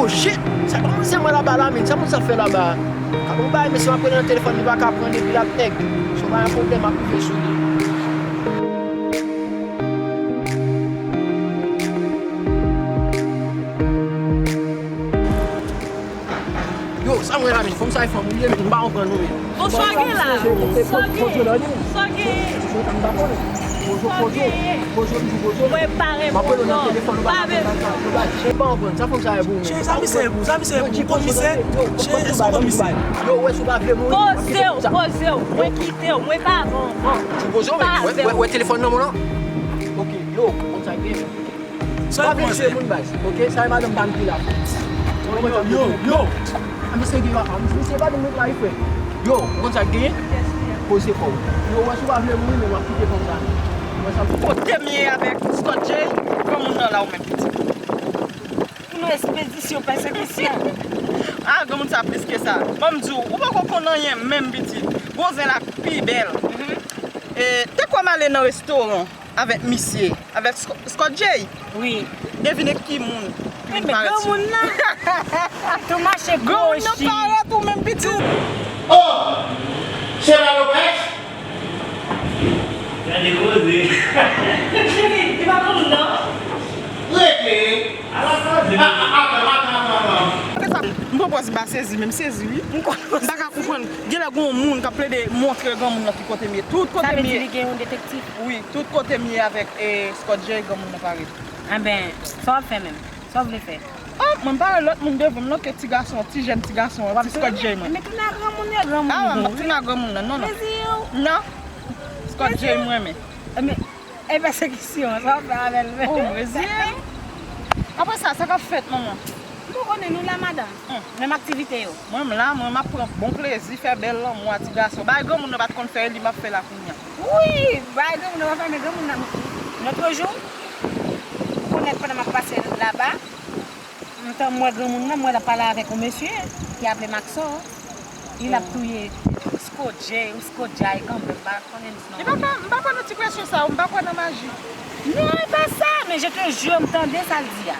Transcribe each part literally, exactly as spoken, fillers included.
Oh shit! Sa pa moun sa mwen laba la, men sa moun sa fè laba? Ka bon bay, mesye, m ap rele nan telefòn, li pa ka pran, epi l ap nèg. Se yon bagay pwoblèm ap rive sou li. Yo, sa mwen la, men fanm sa e fanm ou ye, men m pa konprann nou, men. Bonswa, gen la. Sa gen? Sa gen? Sa gen? Mwen pa renmen non. Pa bezwen. Mwen pa konprann. Sa fanm sa e pou mwen. Cheri, sa misye e pou, sa misye e pou. Ou konn misye? Cheri, èske ou konn misye? Yo, wè si w pa vle mouri. Poze w, poze w. Mwen kite w, mwen pa vanvan. Ti poze w, men wè, wè, wè telefòn nan mwen lan. Ok, yo, konn sa gen. Sa w panse? Moun baz, ok? Sa e madanm pa m ki la. Yo, yo, yo. A, misye gen afè, misye pa de moun la, frè. Yo, ou konn sa k genyen? Poze kò w. Yo, wè si w pa vle mouri, men w ap kite fanm sa. Wè sa. Kote m ye avèk Scott J? Granmoun nan la ou menm pitit. Pou nou ekspedisyon, pèsekisyon. Ah, granmoun sa plis ke sa. Ban m di w, ou poko konn anyen menm pitit. Gwo zen la pi bèl. E, te kwè m ale nan restoran avèk misye, avèk Sco-, Scott J. Wi. Devine ki moun ki vin parèt sou li. Granmoun nan. Tou mache gwo. Granmoun nan parèt ou menm pitit. Oh! Cheva Lopez? Gade koze. Li pa granmoun nan. Rete. Ala koze. Ah, ah, atann, atann, atann, atann. M pran pòz m pa sezi, men m sezi wi. M pa ka konprann. Genlè gon moun k ap plede montre granmoun nan ki kote m ye. Tout kote m ye. Sa vle di li gen yon detektif? Wi, tout kote m ye avèk, eh, Scott J, granmoun nan parèt. Enben, sa w ap fè menm? Sa w vle fè? Oh, mwen m pa wè lòt moun devan m non ke ti gason, ti jèn ti gason an, ti Scott J mwen. Men tounen ak granmoun yo, granmoun yo. Ah, m ap tounen ak granmoun nan, non, non. Reziye w. Non. Scott J m renmen. Enben, e pèsekisyon, sa w ap fè avè l menm? Oh, m reziye m. Apre sa, sa k ap fèt, manman? M pa konnen, nou la, madanm. Hmm. Menm aktivite yo. Mwen m la, mwen m ap pran bon plezi, fè bèl lanmou a ti gason. Bagay granmoun nan pa t konn fè, e li m ap fè la kounye a. Wi, bagay granmoun nan pa fè, men granmoun nan. Lòt jou, ou konnen pandan m ap pase laba, m tann m wè granmoun nan, m wè l ap pale avèk yon mesye ki aple Maxo. Li ap touye Scott J, ou Scott J kanmenm, m pa konnen. Li pa fè, m pa kwè nan ti presyon sa yo, m pa kwè nan maji. Non, e pa sa, men je te jure, m tande sa l di a.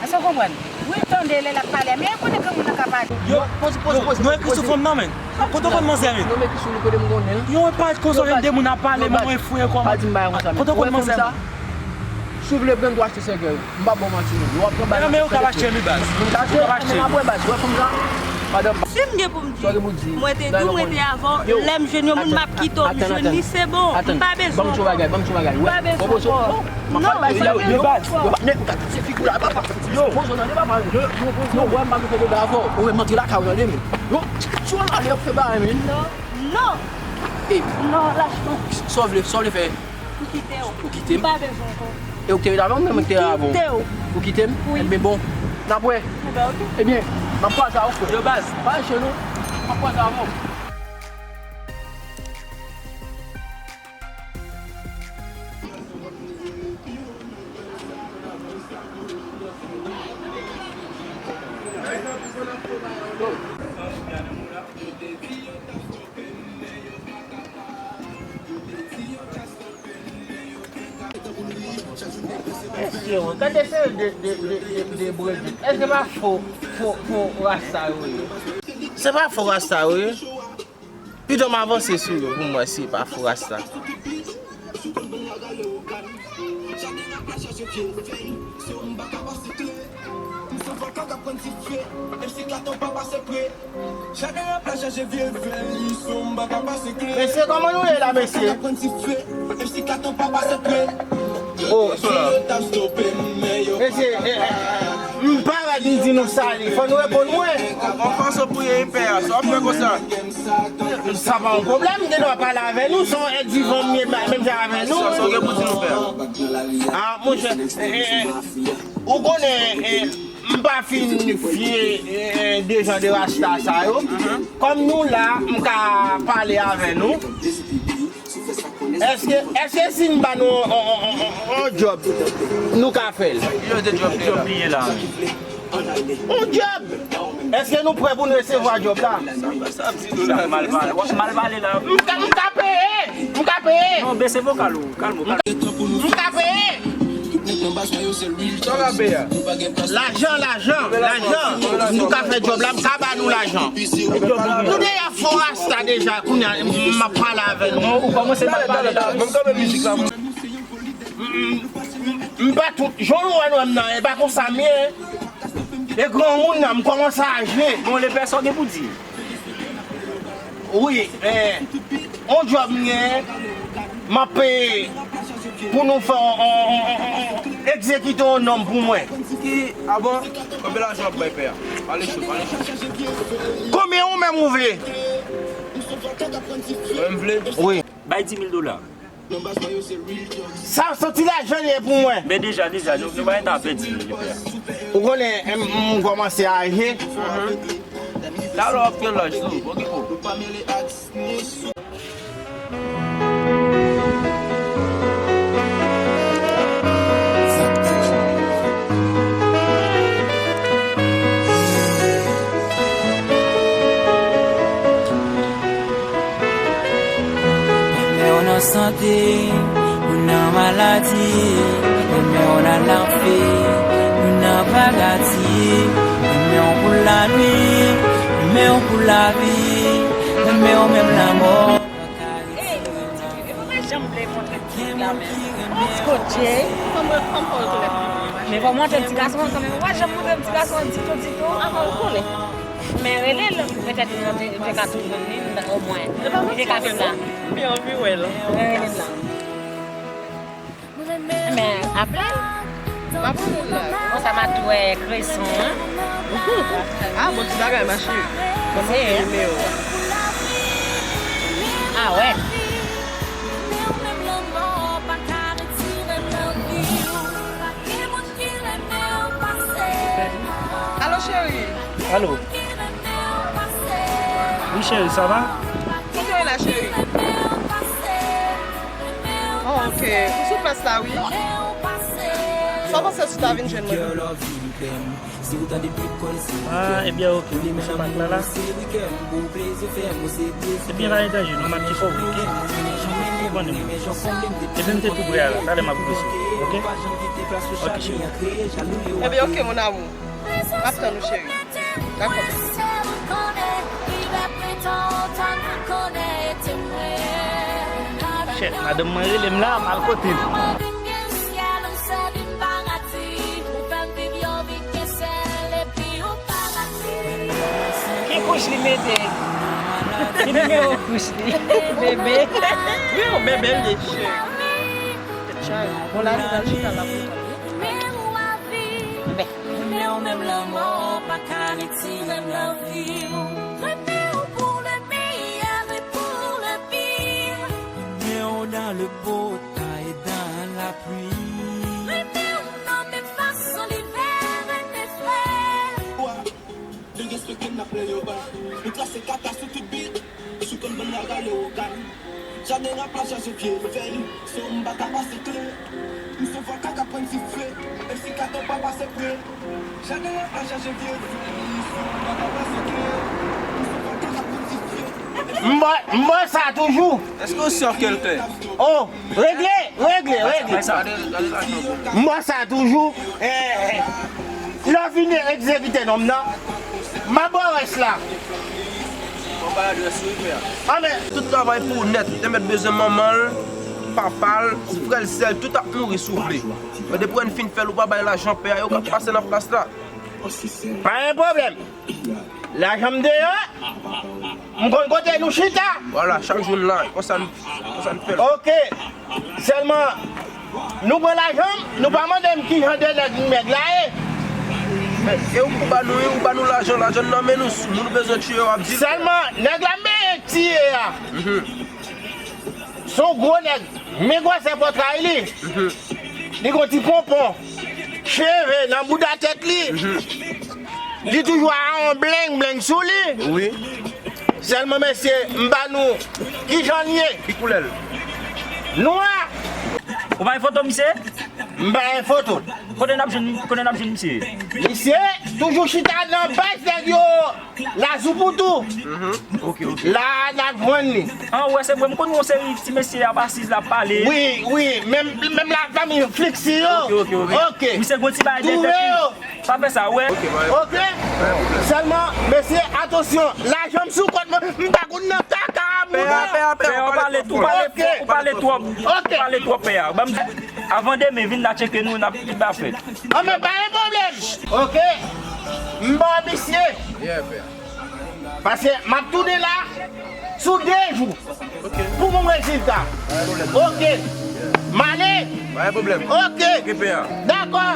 Èske w konprann? Wi, m tande lè l ap pale a, men e konnen granmoun nan ka pale. Yo, poze, poze, poze, nou ekri sou fanm nan, men. Kote w konn manzè, men? Non, men ki sou li kote m konnen l. Yo, e pa konsa, gen de moun ap pale, men mwen fouye kò m. Pa di m bagay konsa, men. Kote w konn manzè? Si w vle pran, w achte sèkèy ou. M p ap ba w manti non. Lè w ap pran bagay nan sèkèy. Yo, men ou ka achte li, baz. Ou ka achte, men apre, baz, wè fanm sa, madanm. Si m gen pou m di, mwen te di w, mwen te avè w, lè m jwenn yon moun, m ap kite w, m jwenn li, se bon. M pa bezwen ankò. Ban m ti bagay, ban m ti bagay. M pa bezwen ankò. Non, non, baz. Yo, patnè, ou ka kite figi w la, papa. Yo, poze w tande, papa. Yo, yo, yo, wè m pa mete dega avè w. Ou wè m antre lakay ou tande, men. Yo, si w ale, w ap fè bagay, men. Non, non. Non, lach mwen. Sa w vle, sa w vle fè? Ou kite w. Ou kite m? M pa bezwen ankò. E ou te ret avè m, mwen te avè w. M kite w. Ou kite m? Wi. Ebyen bon, n ap wè. Ebyen, oke. Ebyen, m ap kwaze avè w, frè. Yo, baz. Pa lèche non. M ap kwaze avè w. Mesye, gade seri de, de, de, de, de bredit. Èske pa fo, fo, fo rasta yo ye? Se pa fo rasta yo ye? Pito m avanse sou yo pou m wè si e pa fo rasta. Mesye, kòman nou ye la, mesye? Oh, mesye, eh, eh, m pa wè M di nou sa li, fò nou reponn mwen. Bon, kòman sa pou ye, pè a? Sa w ap fè konsa? Sa pa yon pwoblèm, m gen dwa pale avè nou, se yon èt vivan m ye, menm jan avè nou. Sa, sa w gen pou di nou, pè a? Ah, monchè, eh, eh, eh, ou konnen, eh, m pa fin fye, eh, eh, de jan de rasta sa yo. Kòm nou la, m ka pale avè nou. Èske, èske si m ba nou on, on, on, on, on djòb, nou ka fè l? Ki jan de djòb li ye la? On djòb! Èske nou prè pou n resevwa djòb la? Sa, sa ap di nou la. Sa mal pale. W ap mal pale la. M ka, m ka peye! M ka peye! Non, bese vokal ou. Kalme w. M ka peye! Sa w ka peye a? Lajan, lajan, lajan. Nou ka fè djòb la, m ka ba nou lajan. Nou deja fò rasta deja, kounye a, m ap pale avè nou. Non, ou kòmanse mal pale la. Ban m kanpe mizik la. M, m, m pa tout. Jan nou wè nou menm nan, e pa konsa m ye. E granmoun nan, m kòmanse aje. Bon, lepè, sa w gen pou di? Wi, eh, on djòb m gen, m ap peye pou nou fè on, on, on, on, on, egzekite on nòm pou mwen. Ki, a bon? Konbyen lajan w ap bay pè a? Pale cho, pale cho. Konbyen ou menm ou vle? Mwen m vle? Wi. Bay di mil dola. Sa, se ti lajan li ye pou mwen. Men deja, deja, nou, nou pa gen tan ap pèdi, lepè. Ou konnen, m, m kòmanse aje. Talè w ap gen lòj tou, okipe w. Renmen w nan sante, ou nan maladi. Renmen w nan lanfè, ou nan paradi. Renmen w pou lanwi, renmen w pou lavi. Renmen w menm lanmò. Ey, e pa janm vle montre ti la menm. Kote? Men fò montre ti gason an kanmenm. Ou pa janm montre ti gason an ditou, ditou. Avan ou konnen. Men rele l, petèt nou te, nou te ka tounen li, omwen. Li te ka vin la. M byen anvi wè l. Rele l la. Men, aple l. M ap rele l la. Konsa m a tou wè kreson an. Ah, bon ti bagay, ma chérie. Ban m montre nimewo a. Ah, wè. Alo, cheri. Alo. Wi, cheri, sa va? Kote w ye la, cheri? Oh, ok. Ou sou plas la, wi. Sa w panse si w ta vin jwenn mwen? Ah, ebyen, ok. Ou sou pak la, la? Ebyen, pa gen danje, non, m ap cheke w, ok? Ou konnen mwen. Epi m te tou pre a la, talè m ap pouse w, ok? Ok, cheri. Ebyen, ok, mon amour. M ap tann ou, cheri. Dakò. Shit, madanm mwen rele m la, m al kote l. Ki kouch li mete? Ki nimewo kouch li? Bebe. Wi, yon bebe l ye, cheri. Chay, bon, la li pral chita la pou l tann. Bebe. Renmen w menm lanmò pa ka retire nan vi w. Renmen w pou le meilleur et pour le pire. Renmen w dans le beau temps et dans la pluie. Renmen w nan menm fason livè renmen frè. Yo respekte n ap lè yo ba. Nou trase kaka sou tout bit. Sou konn bann la rale okan. Jaden an pa chache vye fèy. Son m pa ka pase kle. M se vòlkan k ap pran sifle. M si katon pa pase pre. Jaden an pa chache vye fèy. Son m pa ka pase kle. M se vòlkan k ap pran sifle. M bò, m bò sa toujou. Èske w si w ap kè l klè? Oh, regle, regle, regle. M bò sa toujou. Eh, lè w fin egzekite nonm nan, m a ba w rès la. Mwen bay adrès ou, wi, frè. Anben. Tout travay pou ou nèt. Li te mèt bezwen manman l, papa l, frè l, sè l, tout ap mouri si w vle. Men depi w fin fè l, ou pa bay lajan pè a, yo k ap pase nan plas la. Pa gen pwoblèm. Lajan m deyò. M konn kote nou chita. Vwala, chak jou n la, konsa n, konsa n fè l. Ok. Sèlman, nou pran lajan m, nou pa mande m kijan de nèg nèg la ye. Men, e ou, ou ba nou, ou ba nou lajan, lajan nan men nou, si moun bezwen tiye, w ap di l. Sèlman, nèg la m benyen tiye a. Se yon gwo nèg, men gwosè pòtray li. Li gon ti ponpon, cheve nan bouda tèt li. Li toujou a yon bleng bleng sou li. Wi. Sèlman, mesye, m ba nou kijan l ye. Ki koulè l? Nwa. Ou pa gen foto misye? M pa gen foto. Kote n ap jwenn, kote n ap jwenn misye? Misye toujou chita nan baz nèg yo, Lazoupoutou. Ok, ok. La a n ap jwenn li. An, ou wè, se vre, m konn yon seri ti mesye ap asiz la ap pale. Wi, wi, menm, menm lafanmi Flixi yo. Ok, ok, ok. Ok. Misye gon ti bagay dèyè tèt li. Touve yo. Pa fè sa, wè. Ok, pa gen pwoblèm. Ok? Pa gen pwoblèm. Sèlman, mesye, atansyon, lajan m sou kont mwen, m pa konn nan kaka a moun. Pè a, pè a, pè a, ou pale twòp. Pè a, ou pale twòp, ou pale twòp. Ok. Ou pale twòp, pè a. Ban m, avan demen, vin la tcheke nou, n ap, li pa fèt. An, men pa gen pwoblèm. Ok? M ba w misye. Yeah, pè a. Paske m ap tounen la sou de jou. Ok. Pou m wè rezilta. Pa gen pwoblèm. Ok. M ale. Pa gen pwoblèm. Ok. Ok, pè a. Dakò.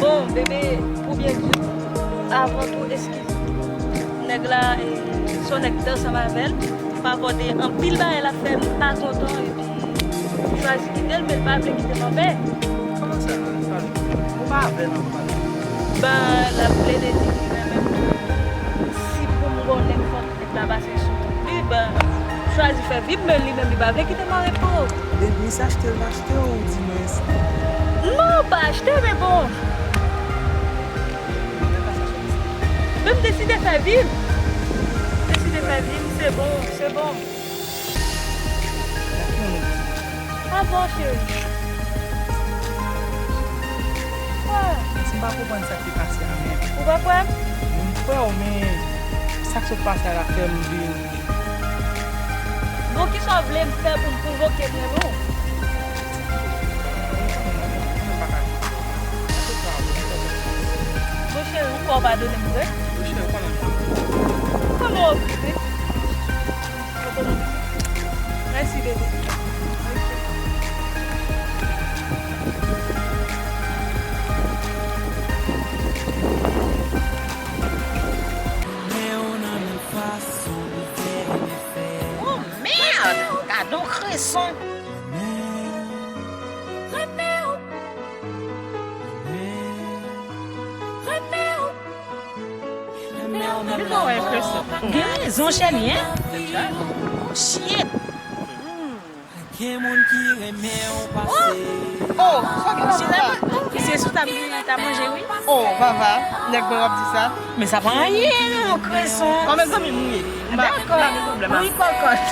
Bon, bebe, pou byen di w, avan tou, eskize. Nèg la, eh, se yon nèg ki te ansanm avè l. Pafwa, te anpil bagay l ap fè, m pa kontan, epi m chwazi kite l, men l pa vle kite m anpè. Kòman sa? Ou pa avè l ankò? Ben, l ap plede di li renmen m. Si pou m gon nèg fò, nèg la pase sou tout li, ben, m chwazi fè vi m, men li menm, li pa vle kite m an repo. Depi se achte l achte w, di mwen. Non, pa achte, men bon. Men m deside fè vi m. Deside fè vi m, se bon, se bon. Avò, cheri. Kwa? Si m pa konprann sa k te pase a menm. Ou pa kwè m? M kwè w, men sa k sot pase a la fè m vin. Bon, kisa w vle m fè pou m pwouve w ke m renmen w? Bon, cheri, ou kwè w padone m vre? Wi, cheri, ou konnen m padone w. Konnen w okipe. Mèsi, bebe. Oh, merde! Gade yon kreson. Gen rezon, Shelly, hein? Shit. Oh! Oh! Sou tab, sou tab li ta manje, wi. Oh, Vava, nèg mwen w ap di sa. Men sa pa anyen, non, kreson. Kòm zanmi m ye. Dakò. Wi, kòkòt.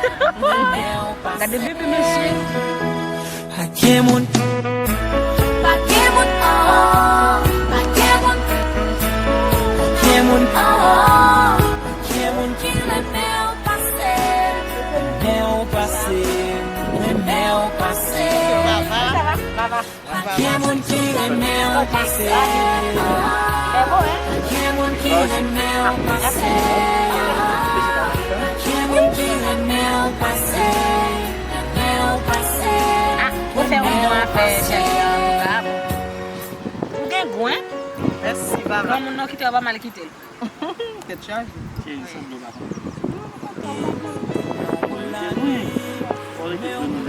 Gade bebe, mesye. Pa gen moun. Pa gen moun, oh, pa gen moun. Pa gen moun, oh, pa gen moun ki renmen w pase. Renmen w pase. Renmen w pase. Sa va? Sa va? Pa gen moun ki renmen w pase. Pa gen moun ki renmen w pase. Pa gen moun ki renmen w pase. Renmen w pase. Ah, ou fè yon bon afè, chèf, antouka, bon. Ou gen gou, hein? Mèsi, Vava. Granmoun nan kite w, pa mal kite l. Tèt chaje. Cheri, sanble w pa konn. Wi. Fò w rete granmoun.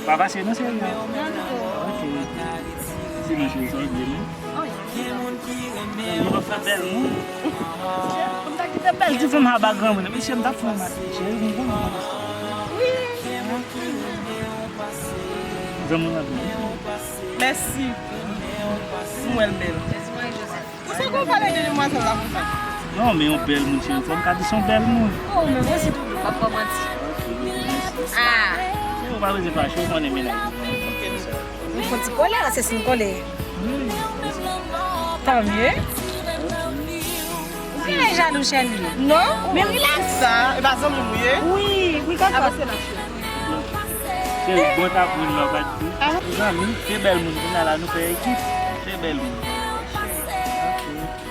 Pa pase non, cheri. Ok. Sinon, cheri, sa w vle, non? Zanmi w ap fè bèl moun. Pou m ta kite bèl ti fanm aba granmoun. Mesye, m t ap fè yon maten. Cheri, m konn. Wi. Zanmi w ap bèl. Mèsi. M wè l bèl. Mèsi, Marie Joseph. Pou sa ke w pale de demwazèl la konsa? Non, men yon bèl moun, cheri. Fò m ka di se yon bèl moun. Oh, men mwen si tou, m ap fè manti. Ah. Ou pa bezwen fache, ou konnen mennaj ou. Ou fè ti kòlè, se si m kòlè. Tan mye. Ou genlè jalou, Shelly. Non, men relax. Sa, e pa zanmi m ou ye? Wi, wi, gade sa. Avanse la, cheri. Ke bon ta pou nou pa di. Zanmi, se bèl moun, kounye a la nou fè ekip. Se bèl moun.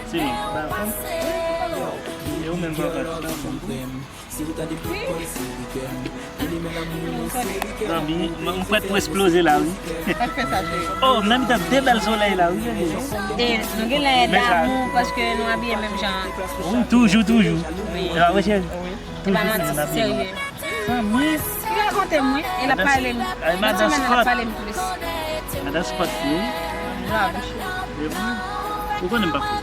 Se nou. E ou menm, papa? Zanmi, m, m prèt pou esploze la, wi. Sa k fè sa, cheri? Oh, m nan mitan de bèl solèy la, wi, cheri. E nou genlè damou paske nou abiye menm jan. Wi, toujou, toujou. Wi. E pa vre, cheri? Wi. E pa manti, serye. Zanmi. Li rakonte m, wi. E l ap pale m. Nan semèn nan, l ap pale m plis. Madan Scott, wi. Ou konnen m pa fè sa.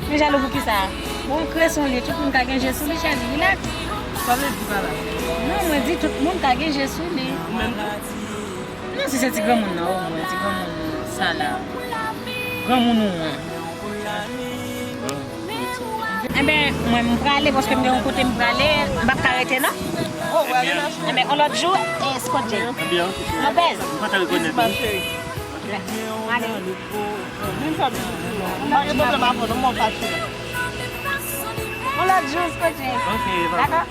Men jalou pou ki sa? Bon, kre sou li, tout moun ka gen je sou li, cheri, relax. Sa vle di pa la. Non, mwen di tout moun ka gen je sou li. Ou menm tou? Non, si se ti granmoun nan, o mwen, ti granmoun sa la. Granmoun ou an. Enben, mwen, m prale, paske m gen yon kote m prale, m p ap ka rete, non. Enben, yon lòt jou, e Scott J. Lopez. Mwen ale. Vin fè bizou pou mwen. M pa gen pwoblèm avè w, non, mwen fache. Yon lòt jou, Scott J. Dakò?